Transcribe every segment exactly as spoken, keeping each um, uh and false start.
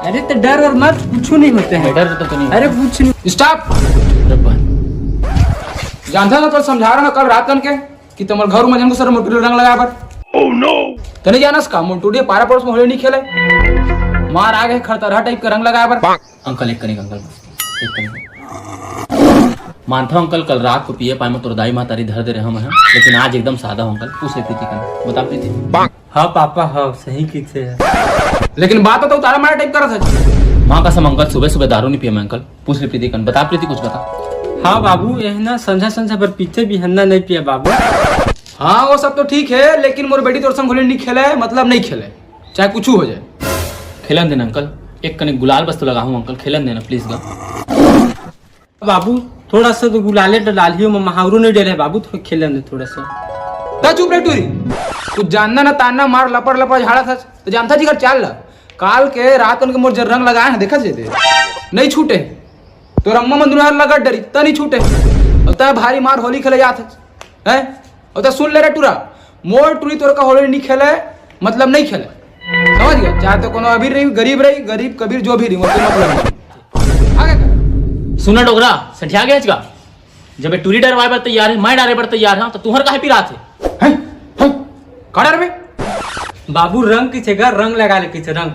अरे तो डर और मत, कुछ नहीं होता है। डर तो नहीं। अरे कुछ नहीं। स्टॉप। जानता था तो समझा रहा ना कल रात कन के कि तुम्हारे घर में जन को सर मोटू रंग लगाए बर। Oh no। तने जानस का मोटू पारा पड़ोस में होली नहीं खेले। मार आ गए खरतरहा टाइप का रंग लगाए बर। अंकल एक कनिक अंकल, एक कनिक। मानता हूँ अंकल, कल रात को पिए पाए में तोर दाई महतारी धर दे रहे हम हैं, लेकिन आज एकदम सादा हूँ अंकल। पूछ ले प्रीति कन, बता प्रीति। हाँ पापा, हाँ सही किथे है। लेकिन बात तो उतारा मारा टाइप करत है। माँ कसम अंकल, सुबह सुबह दारू नहीं पिया मैं अंकल। पूछ ले प्रीति कन, बता प्रीति कुछ बता। हाँ बाबू, यह ना संझा संझा पर पीते भी हन्ना नहीं पिया बाबू। हाँ वो सब तो ठीक है, लेकिन मोर बेटी तोर संग होली नहीं खेले, मतलब नहीं खेले, चाहे कुछ हो जाए। खेलन देना अंकल, एक कनिक गुलाल बस तो लगाहूँ अंकल, खेलन देना प्लीज गा। बाबू, थोड़ा सा तो गुलाले तो डालियो, मैं महावरू नहीं डरे बाबू, थोड़ा खेलन दे थोड़ा सा। ता चुप रे टूरी, कुछ जानना ना तानना, मार लपड़ लपड़ झाड़ा था, तो जानता जी कर चाल ला। काल के रात उनके मोर जर रंग लगाए हैं, देखा जे दे, नहीं छूटे। तो अम्मा मन दुनिया लगा डरी, त नहीं छूटे। और तय भारी मार होली खेले जात है, हैं? और तय सुन ले रे टूरा, मोर टूरी तोर का होली नहीं खेले, मतलब नहीं खेले, समझ गया? चाहे तो कोनो अभी रही, गरीब रही, गरीब कबीर जो भी रही, वो तो मतलब नहीं। आगे कर। सुना डोकरा, सठिया गया का? जब ये टूरी डरवाए बर तैयार है, मैं डरे बर तैयार हूँ, तो तुहर काहे पिरात है? हैं? हैं? का डर बे? बाबू रंग किसे का, रंग लगा ले किसे रंग।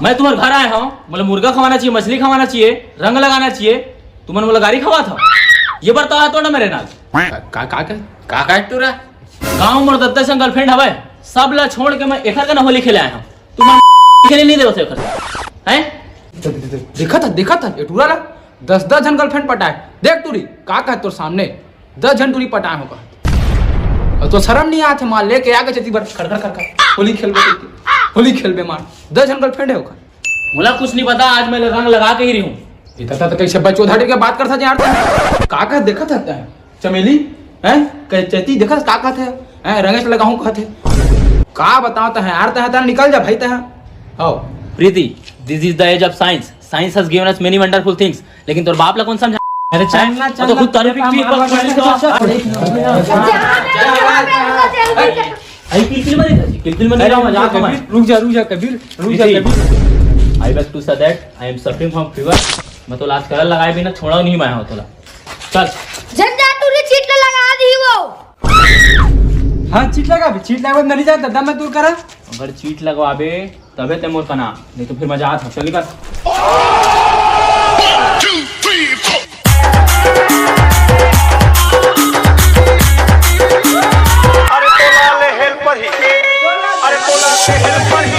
मैं तुम्हारे घर आया हूँ, मतलब मुर्गा खवाना चाहिए, मछली खवाना चाहिए, रंग लगाना चाहिए, तुमने बोला गाड़ी खवा था। ये बर्ताव तो ना मेरे नाल। का का का का, का, का टूरा? गाँव मोर दद्दा संग गर्लफ्रेंड हवे, सब ला छोड़ के मैं एकर कना होली खेले आया हूँ। तुम खेले नहीं देवत एकर, हैं? देखा था, देखा था, ये टूरा ला दस दस झन गर्लफ्रेंड पटाए। देख टूरी, का कहत तोर सामने, दस झन टूरी पटाए हो कहत। और तो शर्म नहीं आत है, मार लेके आ गए चेती बर, खड़ खड़ खड़ खड़, होली खेलबे करके, होली खेलबे मार, दस झन गर्लफ्रेंड है ओकर। मोला कुछ नहीं पता, आज मैं रंग लगा के ही रही हूँ। इतना तो कैसे बच्चों धाड़ी के बात कर सकते यार, तैं का कहत देखत है तैं? चमेली, हैं? कह चैती, देखा का कहत है? हैं? रंगेश लगाऊं कहत है। का बताओ तह यार, तह, तह निकल जा भाई तह। आओ। प्रीति, this is the age of science. Science has given us many wonderful things. लेकिन तोर बाप ला कौन समझा? अरे चल ना, हैं? चल वो तो ना, खुद तारू पी, पी, पी, पी, अरे, किलकिल में नहीं था, किलकिल में नहीं रहा, मजाक में। रुक जा, रुक जा कबीर, रुक जा Kabir. I beg to say that I am suffering from fever. मैं तो इलाज करल लगाए बिना छोड़ा नहीं मैं हो तोला। चल। झंझट टूरी चीट ला लगा दी वो। हाँ, चीट लगा भी, चीट लगा नहीं जाता, दम मैं दूर करा। अगर चीट लगवाबे, तबे ते मोर कना, नहीं तो फिर मजा आता। चल निकल। अरे तोला ले हेल्पर ही, अरे तोला ले हेल्पर ही।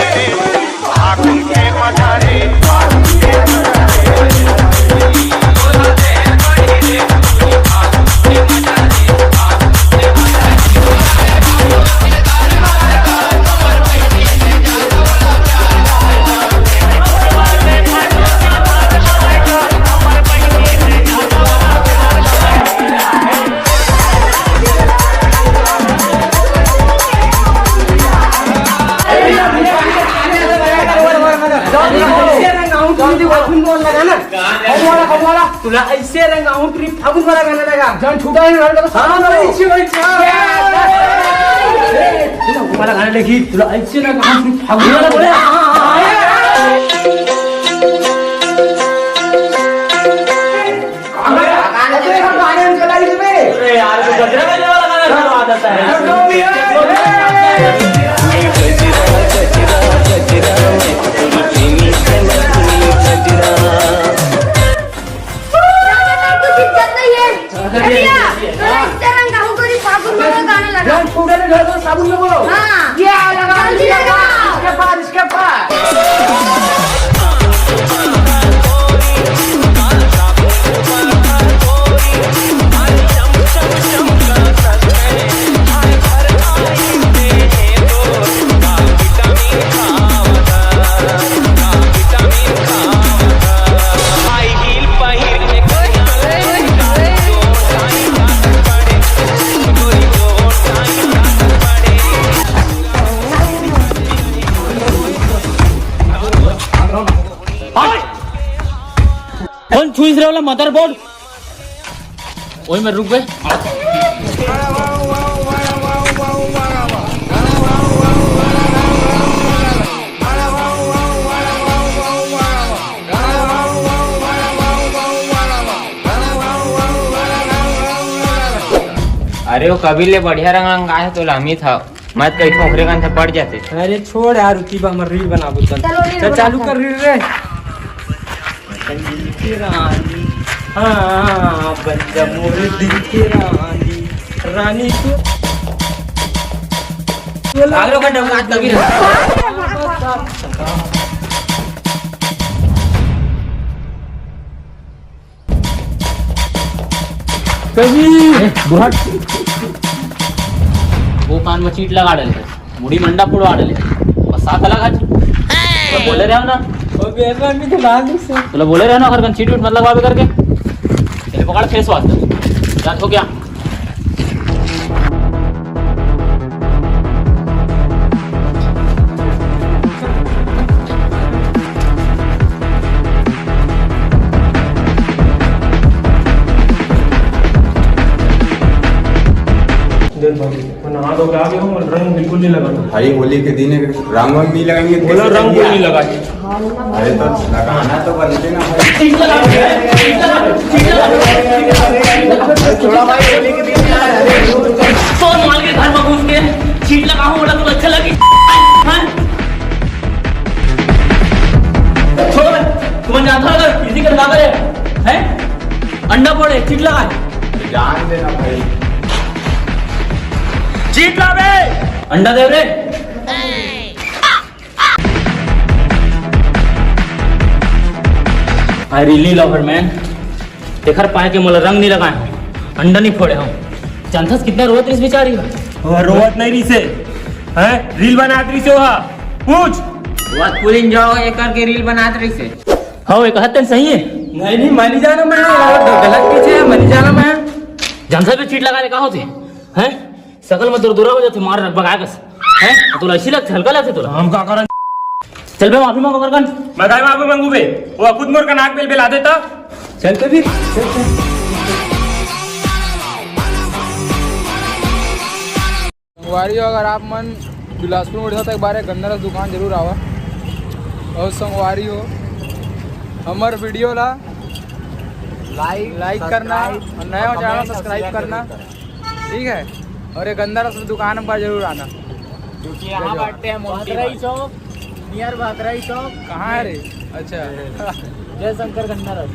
तुला ऐसे रंग आऊं टूरी फागुन वाला गाना लगा। जान छूटा नहीं, लड़का तो सामान वाला। वाला गाना देखी, तुला ऐसे रंग आऊं टूरी फागुन वाला बोले। अरे यार, तो गजरा गाने वाला गाना शुरू आ जाता है। कुछ इज्जत नहीं है। भैया, तो इस तरह गाँव को नहीं फागुन में वो गाना लगा। साबुन में बोलो। हाँ। ये लगा, जल्दी लगा। इसके बाद, इसके बाद। कौन छुईस रहे वाला मदरबोर्ड? ओए मैं रुक गए। अरे, वो कभी ले बढ़िया रंग रंग आए तो लामी था। मत कही, ठोकरे कान से पड़ जाते। अरे छोड़ यार, उती बा हमर रील बनाबो चल। चलो, रील चल, चालू बनाते कर हैं। रील रे। दिल की रानी, हाँ, बन जा मोर दिल की रानी, रानी तू। भाग लो, कंडम, आज तभी कभी। ए, बुढ़ा। वो कान में चीट लगा डले, मुड़ी मंडा फुड़वा डले, बस साथ अलग आज। तो बोले रहो ना। अबे, ऐसा भी तो डाल दे सर। तो बोले रहो ना, अगर चीट उट मत लगवा करके। चले पकड़ फेस वाश। जा तो क्या? देख भाई, मैं नहा धो के आ गया हूँ, रंग बिल्कुल नहीं लगा। भाई, होली के दिन रंग वंग नहीं लगाएंगे, बोला कैसे रंग कोई लगाएंगे? नहीं लगा। अरे तो लगाना तो बनते ना भाई। चीट लगा, चीट लगा, चीट लगा। थोड़ा भाई, होली के दिन यार, अरे तो माल के घर में घुस के चीट लगा हूँ, बोला तुम अच्छा लगी। हाँ? छोड़ो भाई, तुम जानता हो अगर किसी के लगा करे, हैं? अंडा फोड़े, चीट लगा। जान देना भाई। चीट ला बे। अंडा दे रे। I really love her, man। तेखर पाए के मोला रंग नहीं लगाए हो, अंडा नहीं फोड़े हो। जानथस कितना रोवत रहिस बेचारी ह। वो रोवत नहीं रहिस हे, हैं? रील बनात रहिस हे ओहा। पूछ। वो फुल एंजॉय ये करके रील बनात रहिस हे। हाँ, ये कहत तेन सही है। नहीं, नहीं, मनी जाना मैं, और गलत पीछे है, मनी जाना मैं। जानथस भी चीट लगा ले, का होथे? हैं? सकल में दुरदुरा हो जाथे, मार बगा कस। हैं? तोला ऐसी लगथे, हल्का लगथे तोला। हम का करन? चल बे, माफी मांगो करकन। मैं काय माफी मांगू बे? वो खुद मोर का नाक बेल बेला देता। चल तो फिर, चल, चल। संगवारी हो, अगर आप मन बिलासपुर में उड़ीसा, तो एक बार एक गंदा रस दुकान जरूर आवा। और संगवारी हो, हमर वीडियो ला लाइक, लाइक करना, सब्सक्राइब और नया और चैनल कमेंट और सब्सक्राइब शेयर करना। जरूर करना। ठीक है, और ये गंदा रस दुकान पर जरूर आना। क्योंकि यहाँ बैठते हैं मोती भाकराई भाई। चौक, नियर भाकराई चौक। कहाँ है रे? अच्छा। जय शंकर गंदा रस।